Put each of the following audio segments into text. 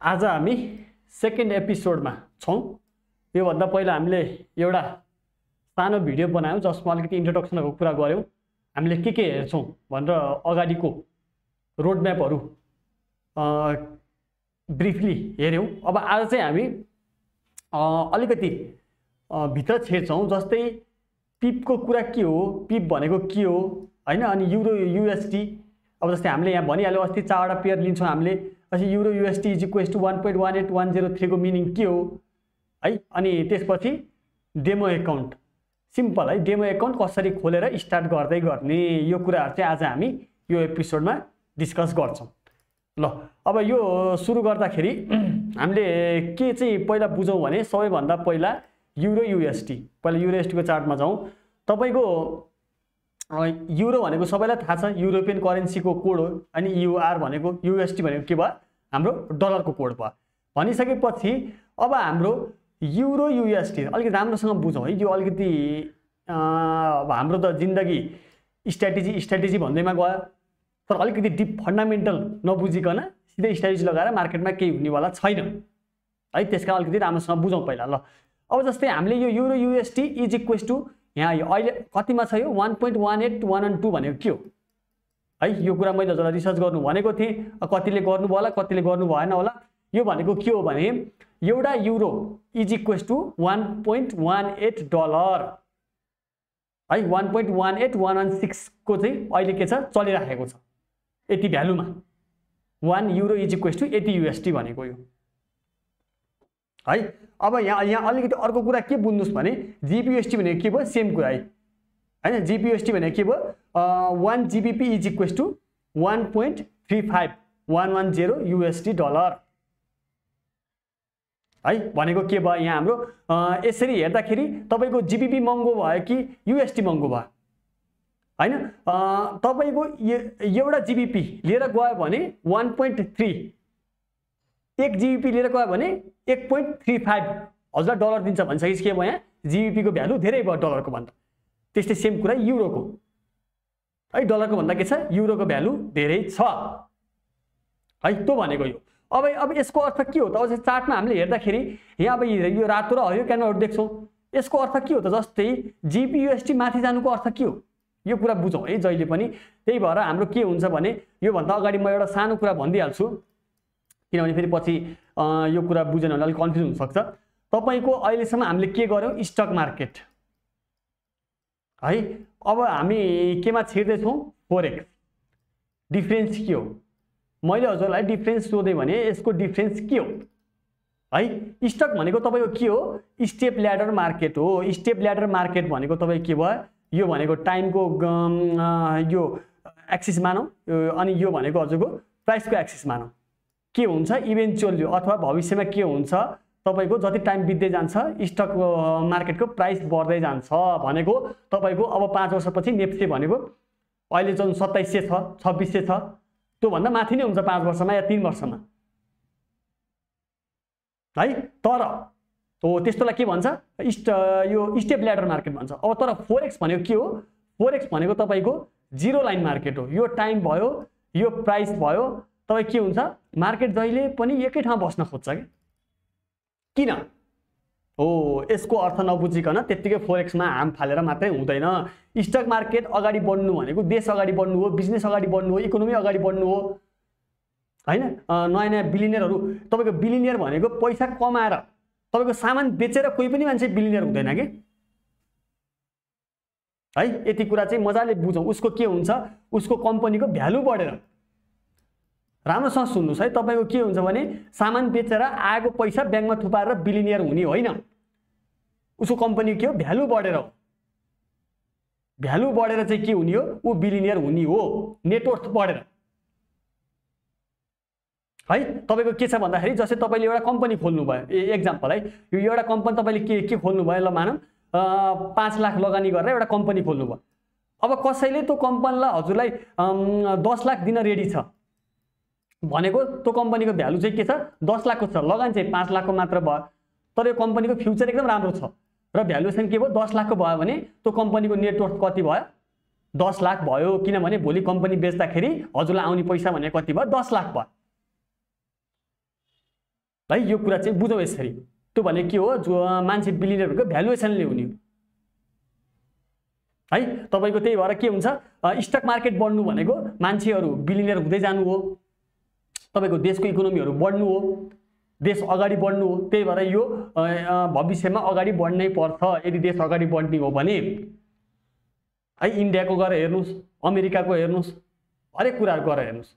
आज हामी सेकेन्ड एपिसोडमा छौं। यो भन्दा पहिला हामीले एउटा सानो भिडियो बनायौं जसमा अलिकति इन्ट्रोडक्सनको कुरा गर्यौं, हामीले के हेर्छौं भनेर अगाडिको रोड म्यापहरु ब्रिफली हेर्यौं। अब आज चाहिँ हामी अलिकति भित्र छिर्छौं, जस्तै पिपको कुरा के हो, पिप भनेको के हो हैन, अनि युरो युएसडी। अब जस्तै हामीले यहाँ भनिहाल्यौ अस्ति चारवटा पेयर लिन्छौं हामीले, अनि euro USD is equals to 1.18103 को मिनिङ के हो है। अनि त्यसपछि डेमो अकाउन्ट, सिम्पल है, डेमो अकाउन्ट कसरी खोलेर स्टार्ट गर्दै गर्ने, यो कुराहरु चाहिँ आज हामी यो एपिसोडमा डिस्कस गर्छौं। ल अब यो सुरु गर्दाखेरि हामीले के चाहिँ पहिला बुझौं भने सबैभन्दा पहिला युरो युएसडी, पहिला युएसडी को चार्टमा जाउँ। तपाईको युरो भनेको सबैलाई थाहा छ, युरोपियन करेन्सी को कोड हो, अनि युआर भनेको युएसडी भनेको के भयो, हाम्रो डलर को कोड भयो। भनिसकेपछि अब हाम्रो युरो युएसडी अलिकति राम्रोसँग बुझौं है। यो अलिकति हाम्रो त जिन्दगी स्ट्र्याटेजी भन्दैमा गयो, तर अलिकति डिप फन्डामेन्टल नबुझिकन सिधै स्ट्र्याटेजी लगाएर मार्केटमा केही हुनेवाला छैन है। त्यसका अलिकति राम्रोसँग बुझौं पहिला। ल अब जस्तै हामीले यो euro USD is equals to यहाँ अहिले कतिमा छ, यो 1.18112 भनेको के हो है। यो कुरा मैले हजुरलाई रिसर्च गर्नु भनेको थिएँ, कतिले गर्नुभयो होला कतिले गर्नु भएन होला। यो भनेको के हो भने एउटा euro is equals to 1.18 dollar है। 1.18116 को चाहिँ अहिले के छ, चलिराखेको छ यति भ्यालुमा। 1 euro is equals to 80 USD भनेको यो है। अब यहाँ अलिकति अर्को कुरा के बुझ्नुस् भने जीपीयूएसडी भनेको के भयो, सेम कुरा है हैन। जीपीयूएसडी भनेको के भयो, 1 GBP is equals to 1.35110 USD dollar है। भनेको के भयो यहाँ हाम्रो यसरी हेर्दाखेरि तपाईको जीबीपी महँगो भयो कि युएसडी महँगो भयो हैन। तपाईको एउटा जीबीपी लिएर गयो भने 1.3, 1 जीबीपी लिएर गयो भने 1.35 हजुर डलर दिन्छ भनिसकेपछि के भयो, यहाँ जीबीपी को भ्यालु धेरै भयो डलरको भन्दा। त्यस्तै सेम कुरा युरोको है, डलरको भन्दा के छ, युरोको भ्यालु धेरै छ है। त्यो भनेको यो। अब यसको अर्थ के हो त, अब चार्टमा हामीले हेर्दाखेरि यहाँ अब यो रातो र हरियो क्यान्डलहरु देख्छौं, यसको अर्थ के हो त, जस्तै जीपीयूएसडी माथि जानुको अर्थ के हो, यो कुरा बुझौं है जहिले पनि। त्यही भएर हाम्रो के हुन्छ भने यो भन्दा अगाडि म एउटा सानो कुरा भनिदिहाल्छु, किनभने फेरि पछि यो कुरा बुझेन भने अलिक कन्फ्युज हुन सक्छ। तपाईको अहिलेसम्म हामीले के गर्यौं, स्टक मार्केट है। अब हामी केमा छिर्दै छौं, फोरेक्स। डिफरेन्स के हो, मैले हजुरलाई डिफरेन्स सोधे भने यसको डिफरेन्स के हो है। स्टक भनेको तपाईको के हो, स्टेप ल्याडर मार्केट हो। स्टेप ल्याडर मार्केट भनेको तपाई के भयो, यो भनेको टाइमको यो एक्सिस मानौ, अनि यो भनेको हजुरको प्राइसको एक्सिस मानौ। के हुन्छ इभेन्चुअली अथवा भविष्यमा के हुन्छ, तपाईको जति टाइम बित्दै जान्छ स्टक मार्केटको प्राइस बढ्दै जान्छ भनेको तपाईको अब 5 वर्षपछि नेप्से भनेको अहिले जुन 2700 छ 2600 छ, त्यो भन्दा माथि नै हुन्छ 5 वर्षमा या 3 वर्षमा है। तर त्यस्तोलाई के भन्छ, यो स्टेप ल्याडर मार्केट भन्छ। अब तर फोरेक्स भनेको के हो, फोरेक्स भनेको तपाईको जिरो लाइन मार्केट हो। यो टाइम भयो, यो प्राइस भयो, तपाई के हुन्छ, मार्केट जहिले पनि एकै ठाउँमा बस्न खोज्छ के, किन हो यसको अर्थ नबुझिकन त्यतिकै फोरेक्समा हाम फालेर मात्रै हुँदैन। स्टक मार्केट अगाडि बढ्नु भनेको देश अगाडि बढ्नु हो, बिजनेस अगाडि बढ्नु हो, इकोनोमी अगाडि बढ्नु हो हैन। नयाँ नयाँ बिलिनियरहरु, तपाईको बिलिनियर भनेको पैसा कमाएर तपाईको सामान बेचेर कोही पनि मान्छे बिलिनियर हुँदैन के है। यति कुरा चाहिँ मजाले बुझौं। उसको के हुन्छ, उसको कम्पनीको भ्यालु बढेर, राम्रोसँग सुन्नुस् है, तपाईको के हुन्छ भने सामान बेचेर आएको पैसा ब्याङ्कमा थुपारेर बिलिनियर हुने होइन, उसको कम्पनी के हो, भ्यालु बढेर हो। भ्यालु बढेर चाहिँ के हुने हो, ऊ बिलिनियर हुने हो, नेटवर्थ बढेर है। तपाईको के छ भन्दाखेरि जस्तै तपाईले एउटा कम्पनी खोल्नु भयो, एक्जाम्पल है, यो एउटा कम्पनी तपाईले के खोल्नु भयो, ल मानौं 5 लाख लगानी गरेर एउटा कम्पनी खोल्नु भयो। अब कसैले त्यो कम्पनीलाई हजुरलाई 10 लाख दिन रेडी छ भनेको त्यो कम्पनीको भ्यालु चाहिँ के छ, 10 लाखको छ, लगानी चाहिँ 5 लाखको मात्र भयो, तर यो कम्पनीको फ्युचर एकदम राम्रो छ र भ्यालुएसन के भयो, 10 लाखको भयो भने त्यो कम्पनीको नेटवर्थ कति भयो, 10 लाख भयो। किनभने भोलि कम्पनी बेच्दाखेरि हजुरलाई आउने पैसा भने कति भयो, 10 लाख भयो है। यो कुरा चाहिँ बुझौँ यसरी। त्यो भने के हो, जो मान्छे बिलिनियरको भ्यालुएसनले हुने है। तपाईको त्यही भएर के हुन्छ, स्टक मार्केट बढ्नु भनेको मान्छेहरू बिलिनियर हुँदै जानु हो, तपाईको देशको इकोनोमीहरू बढ्नु हो, देश अगाडि बढ्नु हो। त्यही भएर यो भविष्यमा अगाडि बढ्नै पर्छ। यदि देश अगाडि बढ्ने हो भने है, इन्डियाको गएर हेर्नुस्, अमेरिकाको हेर्नुस्, हरेक कुराहरू गरेर हेर्नुस्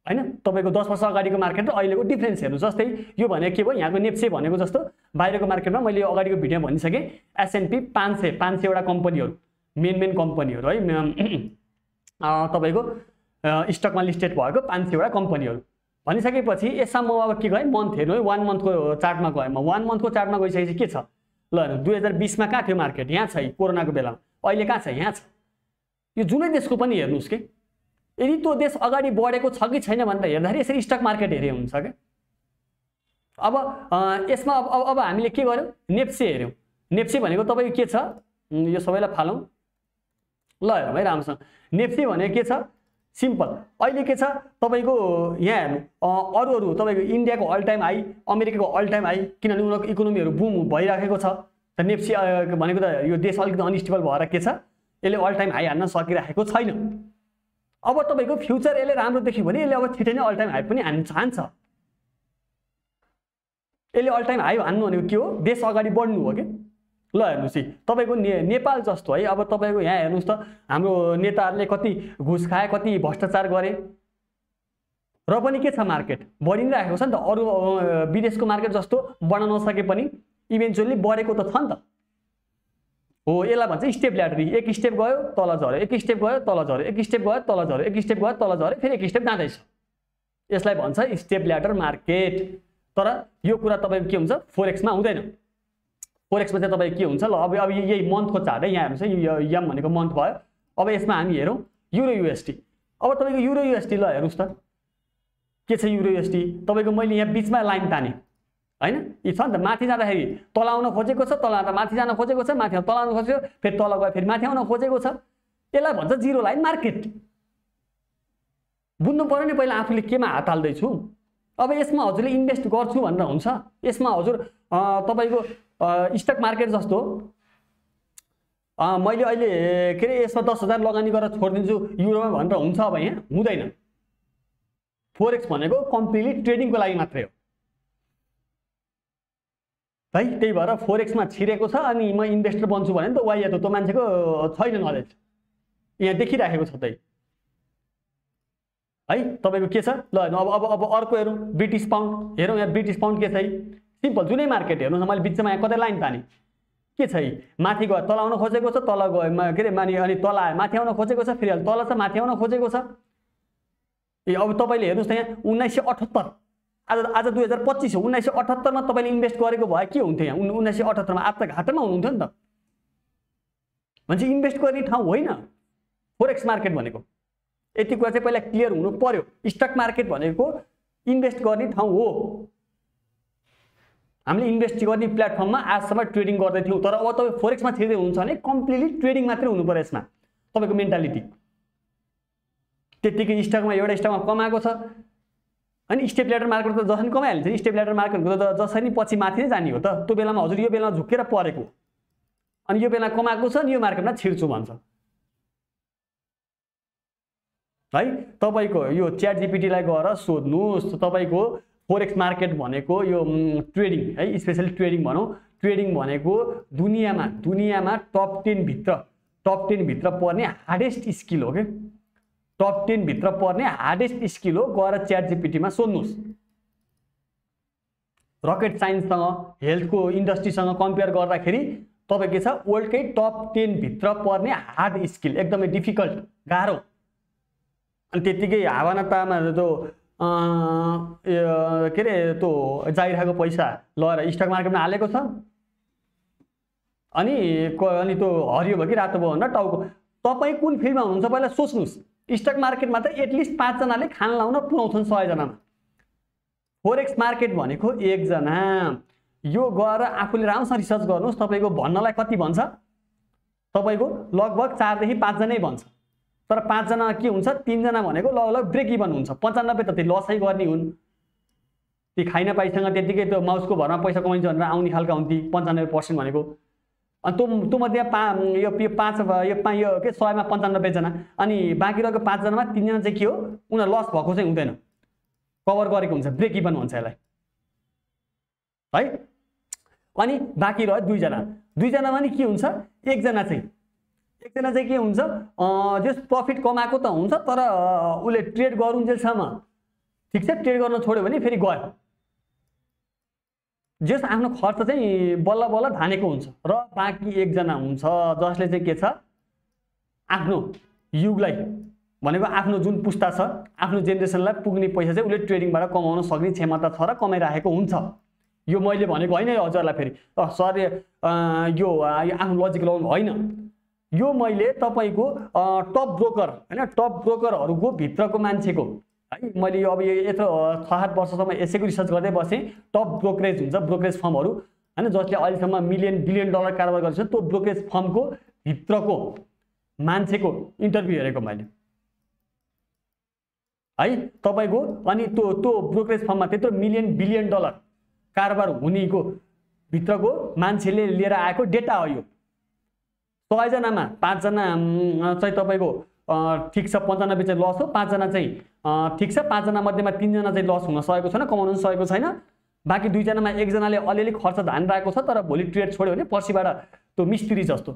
हैन। तपाईको 10 वर्ष अगाडिको मार्केट र अहिलेको डिफरेन्स हेर्नुस्। जस्तै यो भने के भयो, यहाँको नेप्से भनेको जस्तो बाहिरको मार्केटमा मैले अगाडिको भिडियोमा भनिसकेँ, S&P 500 वटा कम्पनीहरू, मेन कम्पनीहरू है, तपाईको स्टकमा लिस्टेड भएको 500 वटा कम्पनीहरू भनिसकेपछि यसमा म अब के गएँ, मन्थ हेर्नु है, 1 मन्थको चार्टमा गएँ। म 1 मन्थको चार्टमा गइसकेपछि के छ, ल हेर्नु 2020 मा कहाँ थियो मार्केट, यहाँ छ, कोरोनाको बेलामा। अहिले कहाँ छ, यहाँ छ। यो जुनै देशको पनि हेर्नुस् के, यदि त्यो देश अगाडि बढेको छ कि छैन भनेर हेर्दाखेरि यसरी स्टक मार्केट हेरे हुन्छ क्या। अब यसमा अब हामीले के गर्यौँ, नेप्से हेऱ्यौँ। नेप्से भनेको तपाईँको के छ, यो सबैलाई फालौँ ल हेरौँ है राम्रोसँग। नेप्से भनेको के छ, सिम्पल। अहिले के छ तपाईँको यहाँ हेर्नु, अरू तपाईँको इन्डियाको अल टाइम हाई, अमेरिकाको अल टाइम हाई, किनभने उनीहरूको इकोनोमीहरू बुम भइराखेको छ। त नेप्से भनेको त यो देश अलिकति अनस्टेबल भएर के छ, यसले अल टाइम हाई हान्न सकिरहेको छैन। अब तपाईँको फ्युचर यसले राम्रो देख्यो भने यसले अब छिटै नै अल टाइम हाई पनि हान्न चाहन्छ। यसले अल टाइम हाई हान्नु भनेको के हो, देश अगाडि बढ्नु हो कि। ल हेर्नुहोस् है, तपाईँको नेपाल जस्तो है, अब तपाईँको यहाँ हेर्नुहोस् त, हाम्रो नेताहरूले कति घुस खाए, कति भ्रष्टाचार गरे, र पनि के छ, मार्केट बढि नै राखेको छ नि त। अरू विदेशको मार्केट जस्तो बढ्न नसके पनि इभेन्चुअली बढेको त छ नि त। हो, यसलाई भन्छ स्टेप ल्याडर। एक स्टेप गयो तल झऱ्यो, एक स्टेप गयो तल झऱ्यो, एक स्टेप गयो तल झऱ्यो, एक स्टेप गयो तल झऱ्यो, फेरि एक स्टेप जाँदैछ। यसलाई भन्छ स्टेप ल्याडर मार्केट। तर यो कुरा तपाईँको के हुन्छ, फोरेक्समा हुँदैन। फोरेक्समा चाहिँ तपाईँको के हुन्छ, ल अब यही मन्थको चार्ट है, यहाँ हेर्नुहोस् है, यो यम भनेको मन्थ भयो। अब यसमा हामी हेरौँ युरो युएसडी। अब तपाईँको युरो युएसडी ल हेर्नुहोस् त के छ युरो युएसडी। तपाईँको मैले यहाँ बिचमा लाइन ताने हैन, यी छ नि त, माथि जाँदाखेरि तल आउन खोजेको छ, तल आउँदा माथि जान खोजेको छ, माथि तल आउन खोजेको, फेरि तल गयो फेरि माथि आउन खोजेको छ। यसलाई भन्छ जिरो लाइन मार्केट। बुझ्नु पर्यो नि पहिला आफूले केमा हात हाल्दैछु। अब यसमा हजुरले इन्भेस्ट गर्छु भनेर हुन्छ, यसमा हजुर तपाईँको स्टक मार्केट जस्तो मैले अहिले के अरे यसमा 10,000 लगानी गरेर छोडिदिन्छु युरोमा भनेर हुन्छ। अब यहाँ हुँदैन। फोरेक्स भनेको कम्प्लिटली ट्रेडिङको लागि मात्रै हो है। त्यही भएर फोरेक्समा छिरेको छ अनि म इन्भेस्टर बन्छु भने त वाइ त त्यो मान्छेको छैन नलेज, यहाँ देखिराखेको छ त्यही है। तपाईँको के छ, ल अब अर्को हेरौँ, ब्रिटिस पाउन्ड हेरौँ। यहाँ ब्रिटिस पाउन्ड के छ, सिम्पल जुनै मार्केट हेर्नुहोस् न, मैले बिचमा यहाँ कतै लाइन ताने के छ, माथि गयो तल आउन खोजेको छ, तल गयो के अरे माथि, अनि तल आयो माथि आउन खोजेको छ, फेरि तल छ माथि आउन खोजेको छ। अब तपाईँले हेर्नुहोस् न, यहाँ 1978 आज 2025 हो, 1978 मा तपाईँले इन्भेस्ट गरेको भए के हुन्थ्यो, यहाँ 1978 मा आज त घाटामा हुनुहुन्थ्यो नि त। भन्छ इन्भेस्ट गर्ने ठाउँ होइन फोरेक्स मार्केट भनेको। यति कुरा चाहिँ पहिला क्लियर हुनु पर्यो। स्टक मार्केट भनेको इन्भेस्ट गर्ने ठाउँ हो। हामीले इन्भेस्ट गर्ने प्लेटफर्ममा आजसम्म ट्रेडिङ गर्दै थियौँ, तर अब तपाईँ फोरेक्समा छिर्दै हुनुहुन्छ भने कम्प्लिटली ट्रेडिङ मात्रै हुनु पर्यो। यसमा तपाईँको मेन्टालिटी त्यतिकै स्टकमा एउटा स्टकमा कमाएको छ, अनि स्टेप ल्याडर मार्केट त जसरी कमाइहाल्छ, स्टेप ल्याडर मार्केटको त जसरी पछि माथि नै जाने हो त। त्यो बेलामा हजुर यो बेलामा झुकेर परेको अनि यो बेला कमाएको छ अनि यो मार्केटमा छिर्छु भन्छ है। तपाईँको यो च्याट जीपीटीलाई गएर सोध्नुहोस्, तपाईँको फोरेक्स मार्केट भनेको यो ट्रेडिङ है, स्पेशली ट्रेडिङ भनौँ। ट्रेडिङ भनेको दुनियाँमा टप 10 भित्र पर्ने हार्डेस्ट स्किल हो कि। टप 10 भित्र पर्ने हार्डेस्ट स्किल हो। गएर च्याट जीपीटीमा सोध्नुहोस्। रकेट साइन्ससँग, हेल्थको इन्डस्ट्रीसँग कम्पेयर गर्दाखेरि तपाईँ के छ, वर्ल्डकै टप 10 भित्र पर्ने हार्ड स्किल, एकदमै डिफिकल्ट, गाह्रो। अनि त्यतिकै हावानातामा त्यो के अरे त्यो जाइरहेको पैसा लगेर स्टक मार्केटमा हालेको छ, अनि त्यो हरियो भयो कि रातो भयो भनेर टाउको। तपाईँ कुन फिल्डमा हुनुहुन्छ पहिला सोच्नुहोस्। स्टक मार्केटमा त एटलिस्ट 5 जनाले खान लाउन पुऱ्याउँछन् 100 जनामा। फोरेक्स मार्केट भनेको 1 जना। यो गएर आफूले राम्रोसँग रिसर्च गर्नुहोस्। तपाईँको भन्नलाई कति भन्छ, तपाईँको लगभग 4 देखि 5 जनै भन्छ। तर 5 जना के हुन्छ, 3 जना भनेको लगभग ब्रेक इभन हुन्छ। 95 त त्यो लसै गर्ने हुन्। ती खाइ नपाइसँग त्यतिकै त्यो माउसको भरमा पैसा कमाइन्छ भनेर आउने खालका हुन् ती 95% भनेको। अनि त्यो मध्ये यो 100मा 95 जना अनि बाँकी रहेको 5 जनामा 3 जना चाहिँ के हो उनीहरू लस भएको चाहिँ हुँदैन, कभर गरेको हुन्छ, ब्रेक इभन भन्छ यसलाई है। अनि बाँकी रह्यो 2 जना, 2 जनामा नि के हुन्छ, एक जना चाहिँ के हुन्छ जस प्रफिट कमाएको त हुन्छ तर उसले ट्रेड गरुन्जेलसम्म ठिक छ, ट्रेड गर्न छोड्यो भने फेरि गयो, जस आफ्नो खर्च चाहिँ बल्ल बल्ल धानेको हुन्छ। र बाँकी एक जना हुन्छ जसले चाहिँ के छ आफ्नो युगलाई भनेको आफ्नो जुन पुस्ता छ आफ्नो जेनेरेसनलाई पुग्ने पैसा चाहिँ उसले ट्रेडिङबाट कमाउन सक्ने क्षमता छ र कमाइराखेको हुन्छ। यो मैले भनेको होइन हजुरलाई फेरि सर यो आफ्नो लजिक लगाउनु होइन, यो मैले तपाईको टप ब्रोकर हैन, टप ब्रोकरहरुको भित्रको मान्छेको है, मैले अब यत्रो 6-7 वर्षसम्म यसैको रिसर्च गर्दै बसेँ। टप ब्रोकरेज हुन्छ, ब्रोकरेज फर्महरु हैन, जसले अहिलेसम्म मिलियन बिलियन डलर कारोबार गरेको छ, त्यो ब्रोकरेज फर्मको भित्रको मान्छेको इन्टरभ्यु हेरेको मैले है तपाईको। अनि त्यो ब्रोकरेज फर्ममा त्यत्रो मिलियन बिलियन डलर कारोबार हुनेको भित्रको मान्छेले लिएर आएको डेटा हो यो। 100 जनामा 5 जना चाहिँ तपाईको ठीक छ 95 चाहिँ लस हो, 5 जना चाहिँ ठीक छ, 5 जना मध्येमा 3 जना चाहिँ लस हुन सकेको छैन, कमाउन सकेको छैन। बाँकी 2 जनामा 1 जनाले अलिअलि खर्च धानिरहेको छ, तर भोलि ट्रेड छोड्यो भने पर्सिबाट त्यो मिस्त्री जस्तो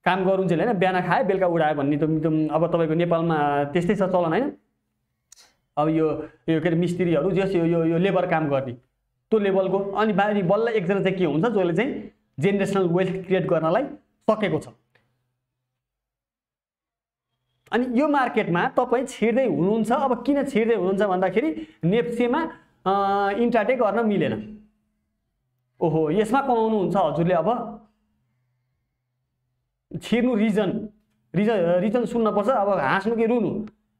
काम गरुन्जेल हैन, बिहान खाए बेलुका उडायो भन्ने त अब तपाईको नेपालमा त्यस्तै छ चलन हैन। अब यो के अरे मिस्त्रीहरु जस यो लेबर काम गर्ने त्यो लेभलको, अनि बाहिरी बल्ल एकजना चाहिँ के हुन्छ जसले चाहिँ जेनेरेसनल वेल्थ क्रिएट गर्नलाई सकेको छ। अनि यो मार्केटमा तपाई छिर्दै हुनुहुन्छ। अब किन छिर्दै हुनुहुन्छ भन्दाखेरि नेप्सेमा इन्ट्राडे गर्न मिलेन। ओहो यसमा कमाउनु हुन्छ हजुरले, अब छिर्नु रिजन सुन्न पर्छ। अब हाँस्नु कि रुनु,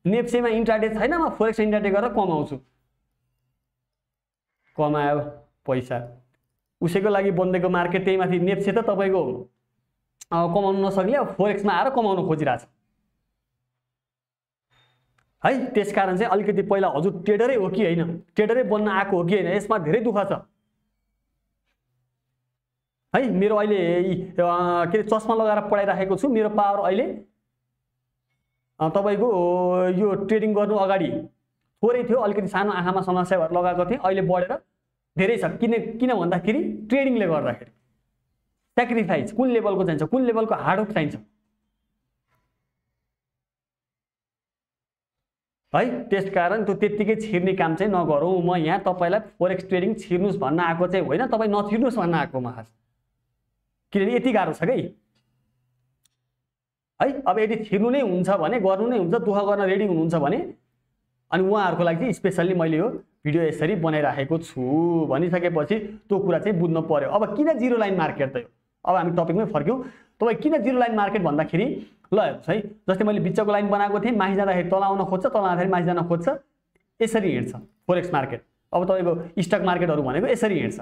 नेप्सेमा इन्ट्राडे छैन, म फोरेक्स इन्ट्राडे गरेर कमाउँछु। कमायो पैसा, उसैको लागि बन्देको मार्केट त्यही माथि नेप्से त तपाईको कमाउन नसक्ले अब फोरेक्समा आएर कमाउन खोजिरहेछ है। त्यसकारण चाहिँ अलिकति पहिला हजुर ट्रेडरै हो कि हैन, ट्रेडरै बन्न आएको हो कि हैन, यसमा धेरै दुःख छ है। मेरो अहिले के अरे चस्मा लगाएर पढाइराखेको छु। मेरो पावर अहिले तपाईको यो ट्रेडिङ गर्नु अगाडि थोरै थियो, अलिकति सानो आँखामा समस्या भएर लगाएको थिएँ, अहिले बढेर धेरै छ। किन भन्दाखेरि ट्रेडिङले गर्दाखेरि स्याक्रिफाइस कुन लेभलको चाहिन्छ, कुन लेभलको हार्डवर्क चाहिन्छ है। त्यसकारण त्यो त्यतिकै छिर्ने काम चाहिँ नगरौँ। म यहाँ तपाईलाई फोरेक्स ट्रेडिङ छिर्नुस् भन्न आएको चाहिँ होइन, तपाई नछिर्नुस् भन्न आएको म खास, किनभने यति गाह्रो छ है। अब यदि छिर्नु नै हुन्छ भने, गर्नु नै हुन्छ, दुःख गर्न रेडी हुनुहुन्छ भने अनि उहाँहरुको लागि चाहिँ स्पेशली मैले यो भिडियो यसरी बनाइराखेको छु। भनिसकेपछि त्यो कुरा चाहिँ बुझ्नु पर्यो। अब किन जिरो लाइन मार्केट त यो, अब हामी टपिकमै फर्क्यौं। तपाई किन जिरो लाइन मार्केट भन्दाखेरि ल हेर्नुस् है, जस्तै मैले बिचको लाइन बनाएको थिएँ, माथि जाँदाखेरि तल आउन खोज्छ, तल आउँदाखेरि माथि जान खोज्छ, यसरी हिँड्छ फोरेक्स मार्केट। अब तपाईको स्टक मार्केटहरु भनेको यसरी हिँड्छ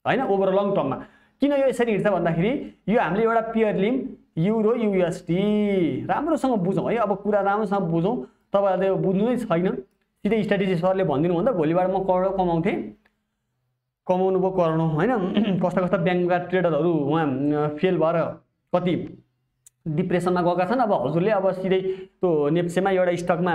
हैन, ओभर लङ टर्ममा। किन यो यसरी हिँड्छ भन्दाखेरि यो हामीले एउटा पेयर लिम युरो युएसडी राम्रोसँग बुझौँ है। अब कुरा राम्रोसँग बुझौँ, तपाईहरुले बुझ्नु नै छैन, सिधै स्ट्र्याटेजी सरले भनिदिनु भन्दा भोलिबाट म करोड कमाउँथे, कमाउनु भयो करोडौं हैन। कस्ता ब्याङ्कका ट्रेडरहरु उहाँ फेल भएर कति डिप्रेसनमा गएका छन्। अब हजुरले अब सिधै त्यो नेप्सेमा एउटा स्टकमा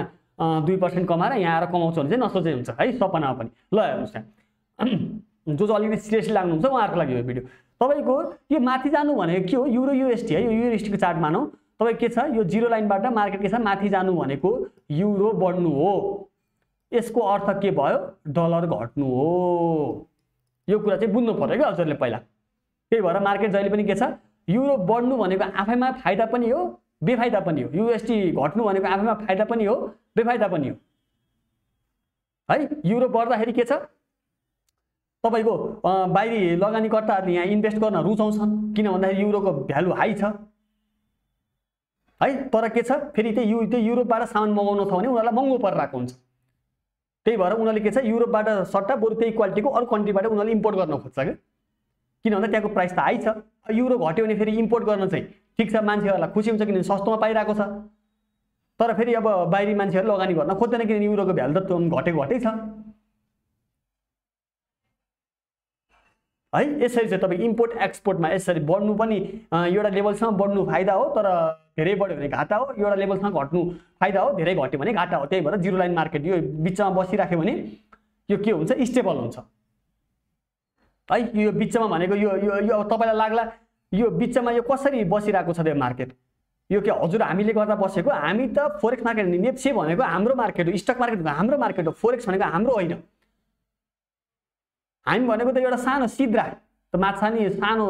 2% कमाएर यहाँ आएर कमाउँछ भने चाहिँ नसोचे हुन्छ है सपनामा पनि। ल हेर्नुस् यहाँ जो अलिकति सिरियसली लाग्नुहुन्छ उहाँहरुको लागि यो भिडियो। तपाईको यो माथि जानु भनेको के हो, युरो युएसडी है, यो युएसडी को चार्ट मानौ। तपाई के छ, यो जिरो लाइनबाट मार्केट के छ माथि जानु भनेको युरो बढ्नु हो, यसको अर्थ के भयो, डलर घट्नु हो। यो कुरा चाहिँ बुझ्नु पर्यो के हजुरले पहिला। त्यही भएर मार्केट जहिले पनि के छ, युरो बढ्नु भनेको आफैमा फाइदा पनि हो बेफाइदा पनि हो, युएसडी घट्नु भनेको आफैमा फाइदा पनि हो बेफाइदा पनि हो है। युरो बढ्दाखेरि के छ, तपाईको बाहिरी लगानीकर्ताहरुले यहाँ इन्भेस्ट गर्न रुचाउँछन्, किन भन्दाखेरि युरोको भ्यालु हाई छ है। तर के छ फेरि त्यो युरोपबाट सामान मगाउनु छ भने उनीहरुलाई महँगो परिरहेको हुन्छ। त्यही भएर उनीहरुले के छ, युरोपबाट सट्टा बरु त्यही क्वालिटीको अरु कन्ट्रीबाट उनीहरुले इम्पोर्ट गर्न खोज्छ के, किन भन्दा त्यहाँको प्राइस त हाई छ। युरो घट्यो भने फेरि इम्पोर्ट गर्न चाहिँ ठीक छ, मान्छेहरुलाई खुसी हुन्छ किनभने सस्तोमा पाइरहेको छ। तर फेरि अब बाहिरी मान्छेहरु लगानी गर्न खोज्दैन किनभने युरोको भ्यालु त घटेको घटै छ है। यसरी चाहिँ तपाईको इम्पोर्ट एक्सपोर्टमा यसरी बढ्नु पनि एउटा लेभलसम्म बढ्नु फाइदा हो, तर धेरै बढ्यो भने घाटा हो। एउटा लेभलसम्म घट्नु फाइदा हो, धेरै घट्यो भने घाटा हो। त्यही भएर जिरो लाइन मार्केट यो बिचमा बसिराख्यो भने यो के हुन्छ, स्टेबल हुन्छ है। यो बिचमा भनेको यो यो यो अब तपाईलाई लाग्ला यो बिचमा यो कसरी बसिरहेको छ त्यो मार्केट, यो के हजुर हामीले गर्दा बसेको? हामी त फोरेक्स मार्केट नेप्से भनेको हाम्रो मार्केट हो, स्टक मार्केट हाम्रो मार्केट हो, फोरेक्स भनेको हाम्रो होइन। हामी भनेको त एउटा सानो सिद्रा, त माछा नि सानो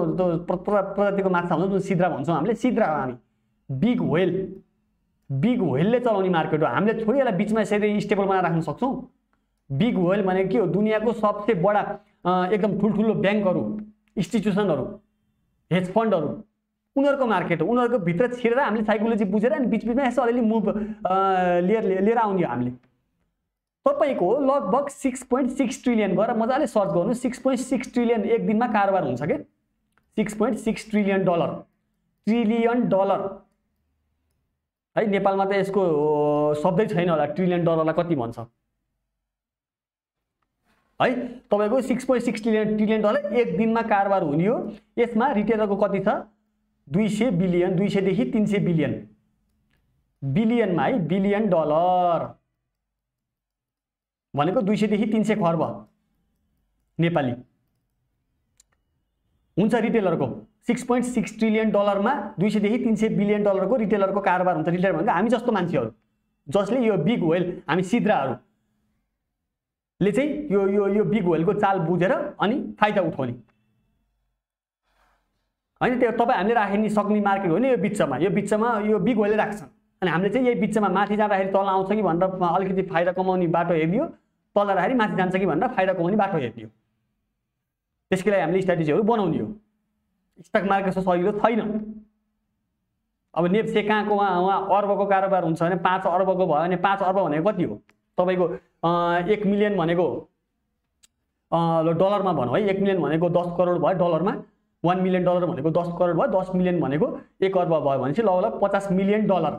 प्रजातिको माछा हुन्छ जुन सिद्रा भन्छौँ हामीले, सिद्रा हो हामी। बिग व्हेल, बिग व्हेलले चलाउने मार्केट हो। हामीले थोरै यसलाई बिचमा यसरी स्टेबल बनाएर राख्न सक्छौँ। बिग व्हेल भनेको के हो, दुनियाँको सबसे बडा एकदम ठुल्ठुलो ब्याङ्कहरू, इन्स्टिट्युसनहरू, हेज फन्डहरू, उनीहरूको मार्केट हो। उनीहरूको भित्र छिरेर हामीले साइकोलोजी बुझेर अनि बिचबिचमा यसो अलिअलि मुभ लिएर आउने हो हामीले। तपाईँको लगभग 6.6 ट्रिलियन गरेर मजाले सर्च गर्नु, 6.6 ट्रिलियन एक दिनमा कारोबार हुन्छ के, 6.6 ट्रिलियन डलर, ट्रिलियन डलर है। नेपालमा त यसको शब्दै छैन होला, ट्रिलियन डलरलाई कति भन्छ है। तपाईको 6.6 ट्रिलियन डलर एक दिनमा कारोबार हुने हो। यसमा रिटेलरको कति छ, 200 बिलियन, 200 देखि 300 बिलियन, बिलियनमा है, बिलियन डलर भनेको 200 देखि 300 खर्ब नेपाली हुन्छ रिटेलरको। 6.6 ट्रिलियन डलरमा 200 देखि 300 बिलियन डलरको रिटेलरको कारोबार हुन्छ। रिटेलर भनेको हामी जस्तो मान्छेहरू, जसले यो बिग व्हेल, हामी सिद्राहरूले चाहिँ यो यो यो बिग व्हेलको चाल बुझेर अनि फाइदा उठाउने हैन। त्यो तपाईँ हामीले राख्न सक्ने मार्केट हो नि। यो बिचमा यो बिग व्हेलले राख्छन् अनि हामीले चाहिँ यही बिचमा माथि जाँदाखेरि तल आउँछ कि भनेर अलिकति फाइदा कमाउने बाटो हेरियो, तल जाँदाखेरि माथि जान्छ कि भनेर फाइदा कमाउने बाटो हेरियो। त्यसकै लागि हामीले स्ट्राटेजीहरू बनाउने हो। स्टक मार्केट जस्तो सजिलो छैन। अब नेप्से कहाँको उहाँ अर्बको कारोबार हुन्छ भने 5 अर्बको भयो भने 5 अर्ब भनेको कति हो तपाईँको 1 मिलियन भनेको डलरमा भनौँ है, 1 मिलियन भनेको 10 करोड भयो डलरमा, 1 मिलियन डलर भनेको 10 करोड भयो, 10 मिलियन भनेको 1 अर्ब भयो भने चाहिँ लगभग 50 मिलियन डलर।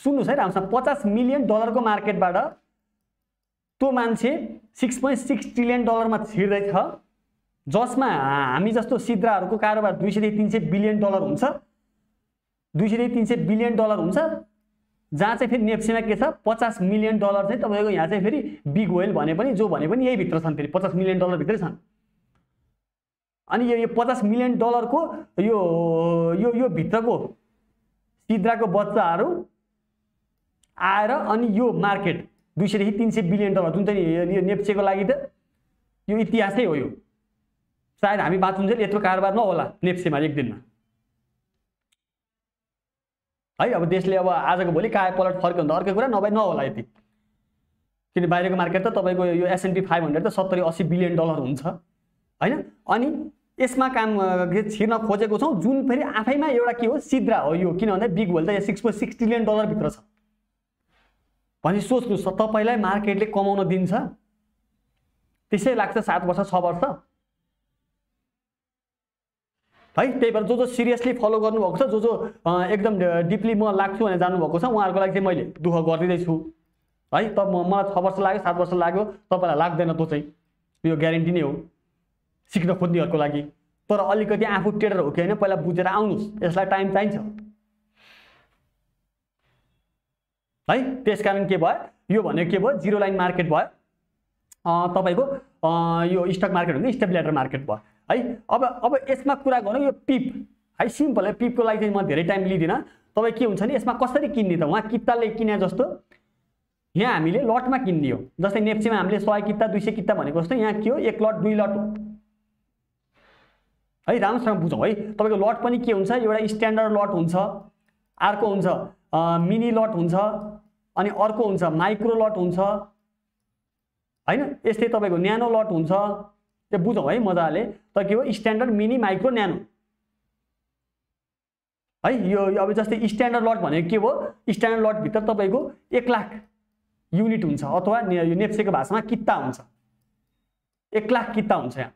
सुन्नुहोस् है राम्रोसँग, 50 मिलियन डलरको मार्केटबाट त्यो मान्छे 6.6 ट्रिलियन डलरमा छिर्दैछ, जसमा हामी जस्तो सिद्राहरूको कारोबार 200 देखि 300 बिलियन डलर हुन्छ, 200 देखि 300 बिलियन डलर हुन्छ। जहाँ चाहिँ फेरि नेप्सेमा के छ, 50 मिलियन डलर चाहिँ तपाईँको यहाँ चाहिँ फेरि बिग व्हेल भने पनि जो भने पनि यही भित्र छन्, फेरि 50 मिलियन डलर भित्रै छन्। अनि यो 50 मिलियन डलरको यो यो यो भित्रको सिद्राको बच्चाहरू आएर अनि यो मार्केट 200 देखि 300 बिलियन डलर जुन चाहिँ यो नेप्सेको लागि त यो इतिहासै हो। यो सायद हामी बाँचुन्जेल यत्रो कारोबार नहोला नेप्सेमा एक दिनमा है। अब देशले अब आजको भोलि काय पलट फर्क्यो भने त अर्कै कुरा, नभए नहोला यति। किन बाहिरको मार्केट त तपाईँको यो S&P 500 त 70-80 बिलियन डलर हुन्छ हैन। अनि यसमा काम छिर्न खोजेको छौँ, जुन फेरि आफैमा एउटा के हो, सिद्रा हो यो। किन भन्दा बिग व्हेल त 6.6 ट्रिलियन डलर भित्र छ भने सोच्नुहोस्, तपाईँलाई मार्केटले कमाउन दिन्छ, त्यसै लाग्छ 7 वर्ष 6 वर्ष है। त्यही भएर जो सिरियसली फलो गर्नुभएको छ, जो एकदम डिपली म लाग्छु भनेर जानुभएको छ, उहाँहरूको लागि चाहिँ मैले दुःख गरिदिँदैछु है। त मलाई 6 वर्ष लाग्यो 7 वर्ष लाग्यो, तपाईँलाई लाग्दैन त्यो चाहिँ, यो ग्यारेन्टी नै हो सिक्न खोज्नेहरूको लागि। तर अलिकति आफू ट्रेडर हो कि होइन पहिला बुझेर आउनुहोस्, यसलाई टाइम चाहिन्छ है। त्यसकारण के भयो, यो भनेको के भयो, जिरो लाइन मार्केट भयो तपाईँको। यो स्टक मार्केट हुन्छ स्टेबलाइजर मार्केट भयो है। अब यसमा कुरा गरौँ यो पिप है, सिम्पल है। पिपको लागि चाहिँ म धेरै टाइम लिदिनँ। तपाईँ के हुन्छ नि, यसमा कसरी किन्ने त, उहाँ किताले किने जस्तो यहाँ हामीले लटमा किन्ने हो। जस्तै नेप्सेमा हामीले 100 किता 200 किता भनेको जस्तो यहाँ के हो, 1 लट 2 लट है। राम्रोसँग बुझौँ है। तपाईँको लट पनि के हुन्छ, एउटा स्ट्यान्डर्ड लट हुन्छ, अर्को हुन्छ मिनी लट हुन्छ, अनि अर्को हुन्छ माइक्रो लट हुन्छ हैन। यस्तै तपाईँको न्यानो लट हुन्छ। त्यो बुझौँ है मजाले। त के हो, स्ट्यान्डर्ड, मिनी, माइक्रो, न्यानो है। यो अब जस्तै स्ट्यान्डर्ड लट भनेको के हो, स्ट्यान्डर्ड लट भित्र तपाईँको 1 लाख युनिट हुन्छ, अथवा यो नेप्सेको भाषामा किता हुन्छ, 1 लाख किता हुन्छ यहाँ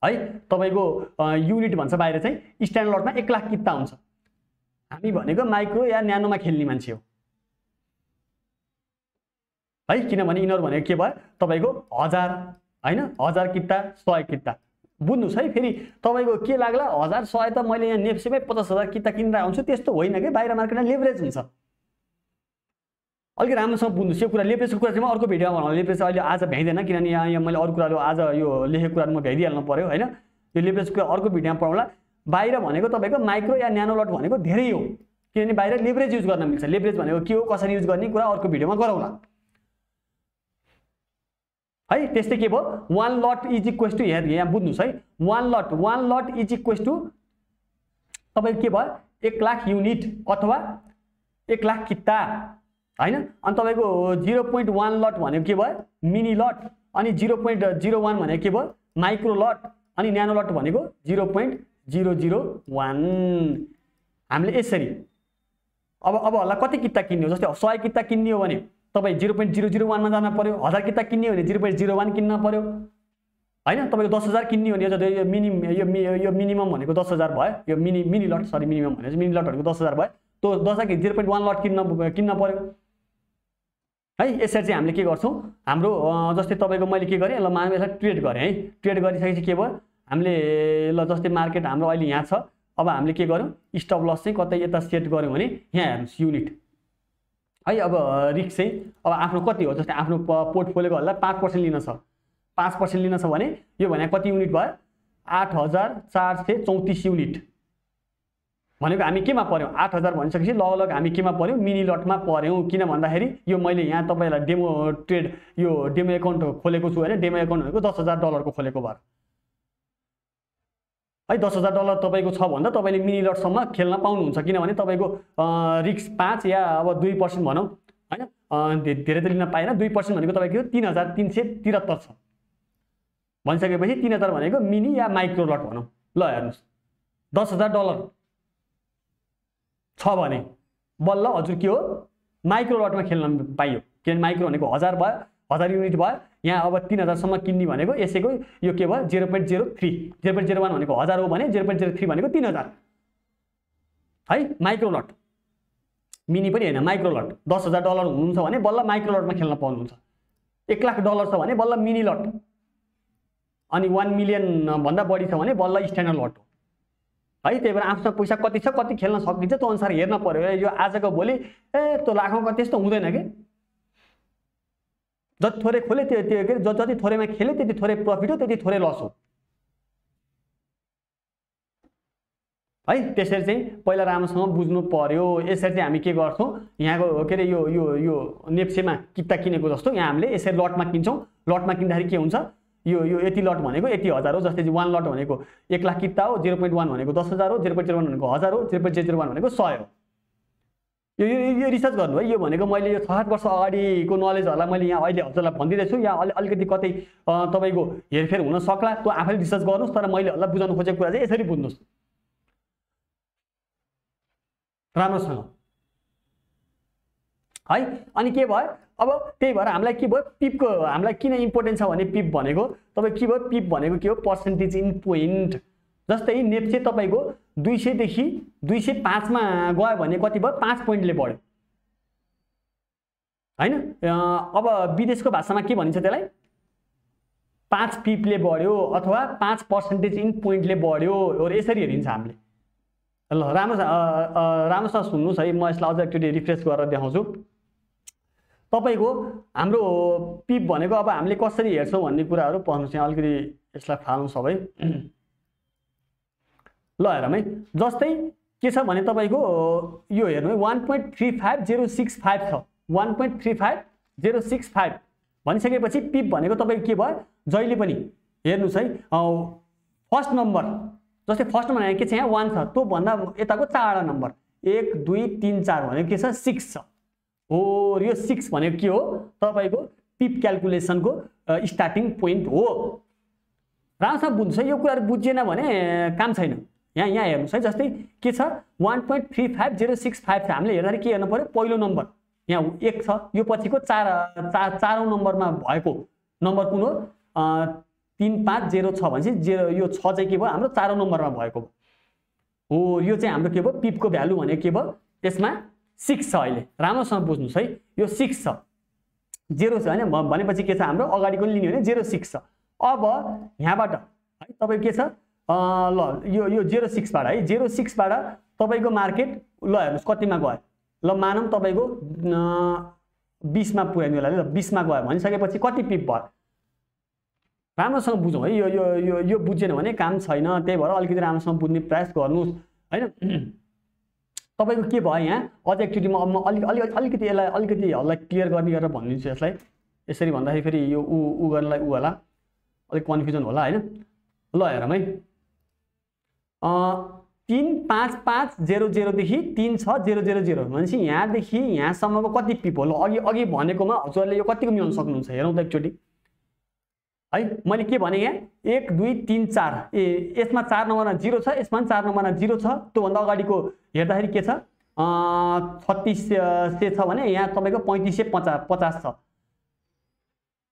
है। तपाईँको युनिट भन्छ बाहिर चाहिँ, स्ट्यान्डर्ड लटमा 1 लाख किता हुन्छ। हामी भनेको माइक्रो या न्यानोमा खेल्ने मान्छे हो है। किनभने यिनीहरू भनेको के भयो, तपाईँको 1000 हैन 1000 किता 100 किता बुझ्नुस् है। फेरि तपाईको के लाग्ला 1000 100 त मैले यहाँ नेप्सेमै 50,000 किता किनेर आउँछु, त्यस्तो होइन के। बाहिर मार्केटमा लेभरेज हुन्छ। अलिक राम्रोसँग बुझ्नुस् यो कुरा। लेभरेजको कुरा चाहिँ म अर्को भिडियोमा भन्छु। लेभरेज अहिले आज भ्याइदैन किनभने यहाँ मैले अरू कुराहरू आज यो लेखेको कुराहरू म भ्याइदिइहाल्नु पर्यो हैन। यो लेभरेजको अर्को भिडियोमा पढौँला। बाहिर भनेको तपाईको माइक्रो या न्यानो लट भनेको धेरै हो, किनभने बाहिर लेभरेज युज गर्न मिल्छ। लेभरेज भनेको के हो, कसरी युज गर्ने कुरा अर्को भिडियोमा गरौँला है। त्यस्तै के भयो 1 लट इज इक्वल्स टु यहाँ बुझ्नुस् है। 1 लट इज इक्वल्स टु तपाईको के भयो 1 लाख युनिट अथवा 1 लाख किता हैन। अनि तपाईको 0.1 लट भनेको के भयो मिनी लट, अनि 0.01 भनेको के भयो माइक्रो लट, अनि न्यानो लट भनेको 0.001। हामीले यसरी अब होला कति किता किन्ने हो, जस्तै 100 किता किन्ने हो भने तपाईँ 0.001 मा जान पर्यो। 1000 किता किन्ने हो भने 0.01 किन्न पर्यो हैन। तपाईको 10,000 किन्ने हो भने यो मिनिमम भनेको 10,000 भयो। यो मिनी लट सरी मिनिमम भनेको मिनी लट भनेको 10,000 भयो। त्यो 10,000 0.1 लट किन्न पर्यो है। यसरी चाहिँ हामीले के गर्छौँ, हाम्रो जस्तै तपाईको मैले के गरेँ ल मान यसलाई ट्रेड गरेँ है। ट्रेड गरिसकेपछि के भयो हामीले ल जस्तै मार्केट हाम्रो अहिले यहाँ छ। अब हामीले के गर्यौँ स्टप लस चाहिँ कतै यता सेट गर्यौँ भने यहाँ हेर्नुहोस् युनिट है। अब रिस्क चाहिँ अब आफ्नो कति हो, जस्तै आफ्नो पोर्टफोलियोको हल्ला 5% लिन छ। 5% लिन छ भने यो भने कति युनिट भयो 8434 युनिट भनेको हामी केमा पर्यौँ 8000 भनिसकेपछि लगभग हामी केमा पर्यौँ मिनी लटमा पर्यौँ। किन भन्दाखेरि यो मैले यहाँ तपाईलाई डेमो ट्रेड यो डेमो एकाउन्ट खोलेको छु हैन। डेमो एकाउन्ट भनेको $10,000 को खोलेको भएर है। $10,000 तपाईको छ भन्दा तपाईले मिनी लटसम्म खेल्न पाउनुहुन्छ, किनभने तपाईको रिस्क 5 या अब 2% भनौँ हैन। धेरै त लिन पाएन। 2% भनेको तपाईको 3373 छ भनिसकेपछि 3000 भनेको मिनी या माइक्रो लट भनौँ। ल हेर्नुस् $10,000 छ भने बल्ल हजुर के हो माइक्रो लटमा खेल्न पाइयो, किनभने माइक्रो भनेको 1000 भयो, 1000 युनिट भयो। यहाँ अब 3000 सम्म किन्ने भनेको यसैको यो के भयो 0.03 0.01 भनेको 1000 हो भने 0.03 भनेको 3000 है। माइक्रो लट मिनी पनि हैन माइक्रो लट $10,000 हुनुहुन्छ भने बल्ल माइक्रो लटमा खेल्न पाउनुहुन्छ। $1 लाख छ भने बल्ल मिनी लट, अनि 1 मिलियन भन्दा बढी छ भने बल्ल स्ट्यान्डर्ड लट है। त्यही भएर आफ्नो पैसा कति छ कति खेल्न सकिन्छ त्यो अनुसार हेर्न पर्यो। यो आजको भोलि त्यो लाखौँको त्यस्तो हुँदैन के। जति थोरै खोले त्यो के जति थोरैमा खेले त्यति थोरै प्रफिट हो, त्यति थोरै लस हो है। त्यसरी चाहिँ पहिला राम्रोसँग बुझ्नु पर्यो। यसरी चाहिँ हामी के गर्छौँ यहाँको के अरे यो नेप्सेमा किता किनेको जस्तो यहाँ हामीले यसरी लटमा किन्छौँ। लटमा किन्दाखेरि के हुन्छ यो यति लट भनेको यति 1000 हो। जस्तै 1 लट भनेको 1 लाख किता हो, 0.1 भनेको 10,000 हो, 0.01 भनेको 1000 हो, 0.001 भनेको 100 हो। यो रिसर्च गर्नु है। यो भनेको मैले यो 6-7 वर्ष अगाडिको नलेजहरूलाई मैले यहाँ अहिले हजुरलाई भनिदिँदैछु। यहाँ अलिकति कतै तपाईको हेरफेर हुन सक्ला, त्यो आफैले रिसर्च गर्नुहोस्। तर मैले हजुरलाई बुझाउन खोजेको कुरा चाहिँ यसरी बुझ्नुहोस् राम्रोसँग है। अनि के भयो अब त्यही भएर हामीलाई के भयो पिपको हामीलाई किन इम्पोर्टेन्ट छ भने पिप भनेको तपाईँ के भयो पिप भनेको के हो पर्सेन्टेज इन पोइन्ट। जस्तै नेप्से तपाईको 200 देखि 205 मा गयो भने कति भयो 5 पोइन्टले बढ्यो हैन। अब विदेशको भाषामा के भनिन्छ त्यसलाई 5 पिपले बढ्यो अथवा 5% इन पोइन्टले बढ्यो र यसरी हेरिन्छ हामीले। ल राम्रोसँग सुन्नुस् है। म यसलाई अझ एकचोटि रिफ्रेश गरेर देखाउँछु तपाईको। हाम्रो पिप भनेको अब हामीले कसरी हेर्छौं भन्ने कुराहरु पढ्नु चाहिँ अलिकति यसलाई फाल्नु सबै। ल हेरौँ है। जस्तै के छ भने तपाईको यो हेर्नु है 1.35065 छ 1.35065 भनिसकेपछि पिप भनेको तपाईको के भयो जहिले पनि हेर्नुस् है फर्स्ट नम्बर जस्तै फर्स्ट नम्बर के छ यहाँ 1 छ त्यो भन्दा यताको 4 नम्बर 1 2 3 4 भनेको के छ 6 छ हो। यो 6 भनेको के हो तपाईको पिप क्याल्कुलेसनको स्टार्टिङ पोइन्ट हो। राम्रोसँग बुझ्नुस् है। यो कुराहरु बुझिएन भने काम छैन। यहाँ हेर्नुस् है। जस्तै के छ 1.35065 छ। हामीले हेर्दाखेरि के हेर्नु पर्यो पहिलो नम्बर यहाँ 1 छ यो पछिको 4औं नम्बरमा भएको नम्बर कुन हो 3506 भनेपछि 0 यो 6 चाहिँ के भयो हाम्रो 4औं नम्बरमा भएको हो। यो चाहिँ हाम्रो के भयो पिपको भ्यालु भनेको के भयो यसमा 6 छ। अहिले राम्रोसँग बुझ्नुस् है। यो 6 छ 0 छ हैन भनेपछि के छ हाम्रो अगाडिको लिने भने 06 छ अब यहाँबाट है तपाईको के छ ल यो 06 बाट है 06 बाट तपाईको मार्केट ल हेर्नुस् कतिमा गयो ल मानौं तपाईको 20 मा पुर्याइनु होला ल 20 मा गयो भनिसकेपछि कति पिप भयो राम्रोसँग बुझौं है यो बुझेन भने काम छैन त्यही भएर अलिकति राम्रोसँग बुझ्ने प्रयास गर्नुस् हैन तपाईको के भयो यहाँ अझ एकचोटी म अलिकति यसलाई अलिकति हल्ला क्लियर गर्ने गरेर भनिदिन्छु यसलाई यसरी भन्दाखेरि फेरि यो उ गर्नलाई उ होला अलिक कन्फ्युजन होला हैन ल हेरौँ है 35500 देखि 36000 भनेपछि यहाँदेखि यहाँसम्मको कति पिप हो ल अघि भनेकोमा हजुरले यो कतिको मिलाउन सक्नुहुन्छ हेरौँ त एकचोटी है मैले के भने यहाँ 1 2 3 4 यसमा 4 नम्बरमा 0 छ यसमा 4 नम्बरमा 0 छ त्यो भन्दा अगाडिको हेर्दाखेरि के छ 3600 छ भने यहाँ तपाईको 3550 छ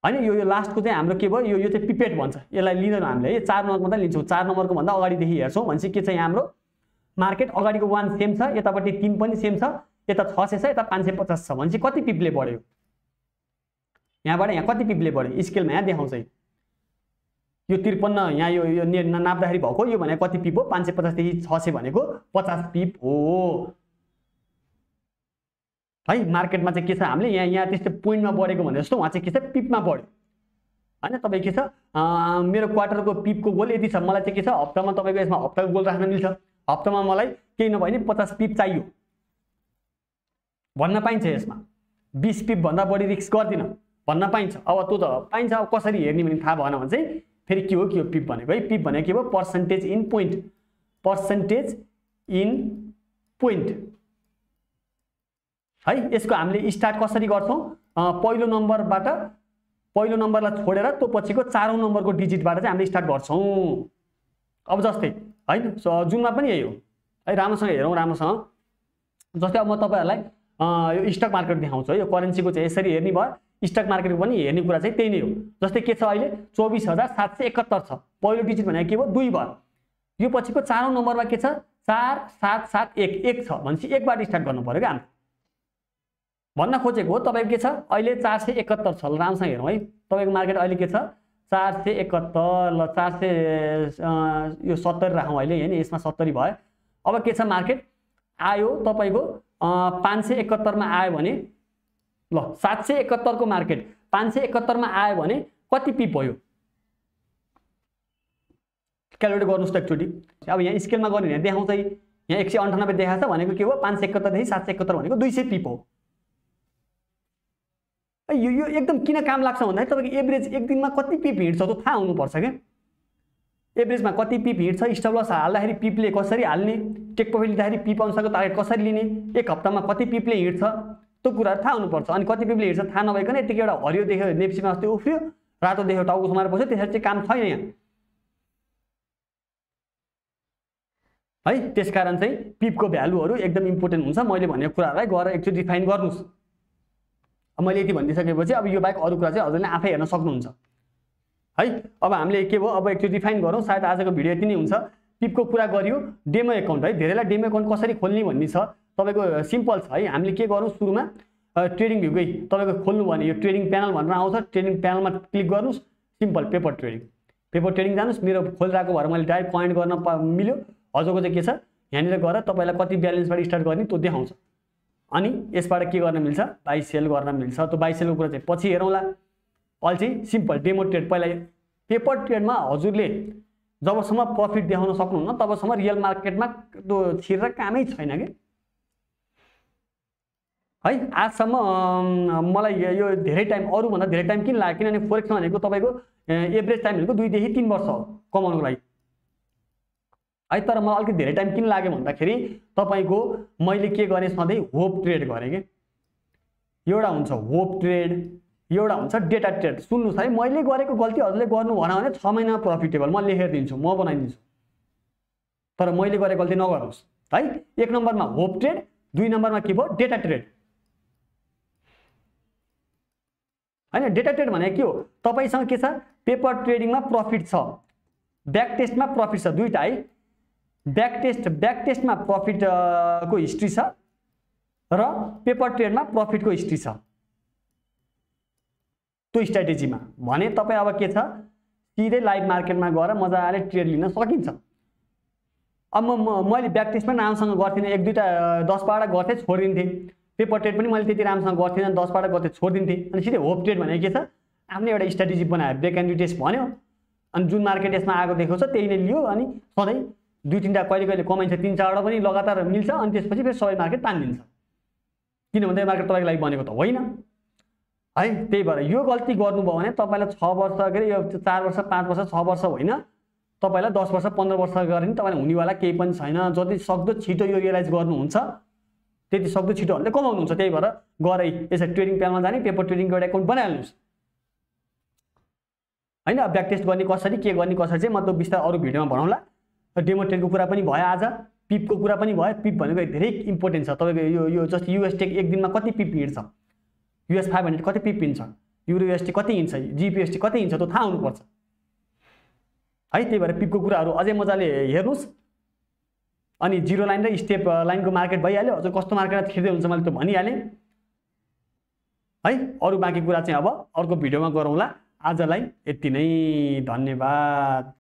हैन यो लास्टको चाहिँ हाम्रो के भयो यो चाहिँ पिपेट भन्छ यसलाई लिँदैन हामीले है 4 नम्बरमा त लिन्छौं 4 नम्बरको भन्दा अगाडिदेखि हेर्छौं भनेपछि के छ यहाँ हाम्रो मार्केट अगाडिको 1 सेम छ यतापट्टि 3 पनि सेम छ यता 600 छ यता 550 छ भनेपछि कति पिपले बढ्यो यहाँबाट यहाँ कति पिपले बढ्यो स्केलमा यहाँ देखाउँछ यो 53 यहाँ यो नाप्दाखेरि भएको यो भनेको कति पिप हो 550 देखि 600 भनेको 50 पिप हो है मार्केटमा चाहिँ के छ हामीले यहाँ त्यस्तो पोइन्टमा बढेको भने जस्तो वहाँ चाहिँ के छ पिपमा बढ्यो हैन तपाई के छ मेरो क्वार्टरको पिपको गोल यति छ मलाई चाहिँ के छ हप्तामा तपाईको यसमा हप्ताको गोल राख्न मिल्छ हप्तामा मलाई केही नभए नि 50 पिप चाहियो भन्न पाइन्छ यसमा 20 पिप भन्दा बढी रिस्क गर्दिन भन्न पाइन्छ अब त्यो त पाइन्छ अब कसरी हेर्ने भने थाहा भएन भने चाहिँ फेरि के हो पिप भनेको है पिप भनेको के हो पर्सेन्टेज इन पोइन्ट है यसको हामीले स्टार्ट कसरी गर्छौं पहिलो नम्बरलाई छोडेर त्यो पछिको 4औं नम्बरको डिजिटबाट चाहिँ हामीले स्टार्ट गर्छौं अब जस्तै हैन जुनमा पनि यही हो है राम्रोसँग हेरौं राम्रोसँग जस्तै अब म तपाईहरुलाई यो स्टक मार्केट देखाउँछु है यो करेन्सीको चाहिँ यसरी हेर्ने भयो स्टक मार्केटको पनि हेर्ने कुरा चाहिँ त्यही नै हो जस्तै के छ अहिले 24771 छ पहिलो डिजिट भनेको के भयो 2 भयो यो पछिको 4औं नम्बरमा के छ 4771 छ भनेपछि 1 बाट स्टार्ट गर्नु पर्यो के हामी भन्न खोजेको हो तपाईको के छ अहिले 471 छ ल राम्रोसँग हेरौँ है तपाईको मार्केट अहिले के छ 471 ल 400 यो 70 राखौं अहिले हैन यसमा 70 भयो अब के छ मार्केट आयो तपाईको 571 मा आयो भने ल 771 को मार्केट 571 मा आयो भने कति पिप भयो क्याल्कुलेट गर्नुस् त एकचोटी अब यहाँ स्केलमा गर्ने यहाँ देखाउँछ यहाँ 198 देखाछ भनेको के हो 571 देखि 771 भनेको 200 पिप हो यो एकदम किन काम लाग्छ भन्दा तपाईको एभरेज एक दिनमा कति पिप हिँड्छ त्यो थाहा हुनु पर्छ के एभरेजमा कति पिप हिँड्छ स्टप लस हाल्दाखेरि पिपले कसरी हाल्ने टेक प्रॉफिट लिँदाखेरि पिप अनुसारको टार्गेट कसरी लिने एक हप्तामा कति पिपले हिँड्छ त्यो कुरा थाहा हुनु पर्छ अनि कति पिपले हिँड्छ थाहा नभइकन यतिकै एउटा हरियो देख्यो नेप्सीमा अस्ति उफ्रियो रातो देख्यो टाउको समाएर बस्यो त्यसरी चाहिँ काम छैन यहाँ है त्यसकारण चाहिँ पिपको भ्यालुहरु एकदम इम्पोर्टेन्ट हुन्छ मैले भनेको कुराहरुलाई गएर एकचोटी डिफाइन गर्नुस् अब मैले यति भनिसकेपछि अब यो बाहेक अरु कुरा चाहिँ हजुरले आफै हेर्न सक्नुहुन्छ है अब हामीले के भयो अब एकचोटी डिफाइन गरौँ सायद आजको भिडियो यति नै हुन्छ पिपको कुरा गरियो डेमो अकाउन्ट है धेरैलाई डेमो अकाउन्ट कसरी खोल्ने भन्ने छ तपाईको सिम्पल छ है हामीले के गरौँ सुरुमा ट्रेडिङ भ्यूकै तपाईको खोल्नु भने यो ट्रेडिङ प्यानल भनेर आउँछ ट्रेडिङ प्यानलमा क्लिक गर्नुस् सिम्पल पेपर ट्रेडिङ जानुस् मेरो खोलिरहेको भएर मैले डाइरेक्ट कमेन्ट गर्न मिल्यो हजुरको चाहिँ के छ यहाँनिर गएर तपाईलाई कति ब्यालेन्सबाट स्टार्ट गर्ने त्यो देखाउँछ अनि यसबाट के गर्न मिल्छ बाइ सेल गर्न मिल्छ त्यो बाइ सेलको कुरा चाहिँ पछि हेरौँला अहिले चाहिँ सिम्पल डेमो ट्रेड पहिला पेपर ट्रेडमा हजुरले जबसम्म प्रफिट देखाउन सक्नुहुन्न तबसम्म रियल मार्केटमा त्यो छिरेर कामै छैन के है आजसम्म मलाई यो धेरै टाइम अरु भन्दा धेरै टाइम किन लाग्यो किनभने फोरेक्स भनेको तपाईको एभरेज टाइम भनेको 2 देखि 3 वर्ष हो कमाउनको लागि है तर मलाई अलिकति धेरै टाइम किन लाग्यो भन्दाखेरि तपाईको मैले के गर्ने सधैं होप ट्रेड गरे के एउटा हुन्छ होप ट्रेड एउटा हुन्छ डेटा ट्रेड सुन्नुस् है मैले गरेको गल्ती हजुरले गर्नु भन भने 6 महिना प्रफिटेबल म लेखेर दिन्छु म बनाइदिन्छु तर मैले गरेको गल्ती नगर्नुस् है एक नम्बरमा होप ट्रेड दुई नम्बरमा के भयो डेटा ट्रेड हैन डेटा ट्रेड भने के हो तपाईसँग के छ पेपर ट्रेडिङमा प्रफिट छ ब्याक टेस्टमा प्रफिट छ दुईटा है ब्याक टेस्टमा प्रफिट को हिस्ट्री छ र पेपर ट्रेडमा प्रफिट को हिस्ट्री छ त्यो स्ट्र्याटेजीमा भने तपाई अब के छ सिधै लाइभ मार्केटमा गएर मजाले ट्रेड लिन सकिन्छ। अब मैले ब्याक टेस्टमा राम्रोसँग गर्थिनँ, 1-2टा 10-12 गर्थेँ छोडिदिन्थेँ। पेपर ट्रेड पनि मैले त्यति राम्रोसँग गर्थिनँ, 10-12 गर्थेँ छोडिदिन्थेँ। अनि सिधै होप ट्रेड भनेको के छ, आफ्नै एउटा स्ट्राटेजी बनायो, ब्रेक एन्ड रिटेस्ट भन्यो, अनि जुन मार्केट यसमा आएको देखाउँछ त्यही नै लियो, अनि सधैँ 2-3टा कहिले कहिले कमाइन्छ, 3-4वटा पनि लगातार मिल्छ, अनि त्यसपछि फेरि सबै मार्केट तानिदिन्छ। किन भन्दा यो मार्केट तपाईँको लागि बनेको त होइन है। त्यही भएर यो गल्ती गर्नुभयो भने तपाईँलाई 6 वर्ष के अरे यो 4 वर्ष 5 वर्ष 6 वर्ष होइन, तपाईँलाई 10 वर्ष 15 वर्ष गरे पनि तपाईँलाई हुनेवाला केही पनि छैन। जति सक्दो छिटो यो रियलाइज गर्नुहुन्छ त्यति सक्दो छिटोहरूले कमाउनुहुन्छ। त्यही भएर गरे यसरी ट्रेडिङ प्यानलमा जाने, पेपर ट्रेडिङको एउटा एकाउन्ट बनाइहाल्नुहोस् होइन। ब्याक टेस्ट गर्ने कसरी, के गर्ने कसरी चाहिँ म त बिस्तारै अरू भिडियोमा भनौँला। डेमो ट्रेडको कुरा पनि भयो आज, पिपको कुरा पनि भयो। पिप भनेको धेरै इम्पोर्टेन्ट छ तपाईँको। यो जस्तो युएस टेक एक दिनमा कति पिप हिँड्छ, US 500 कति पिप हिँड्छ, युरो USD कति हिँड्छ, GBP कति हिँड्छ, त्यो थाहा हुनुपर्छ है। त्यही भएर पिपको कुराहरू अझै मजाले हेर्नुहोस्। अनि जिरो लाइन र स्टेप लाइनको मार्केट भइहाल्यो। अझ कस्तो मार्केटमा छिर्दै हुन्छ मैले त्यो भनिहालेँ है। अरू बाँकी कुरा चाहिँ अब अर्को भिडियोमा गरौँला। आजलाई यति नै, धन्यवाद।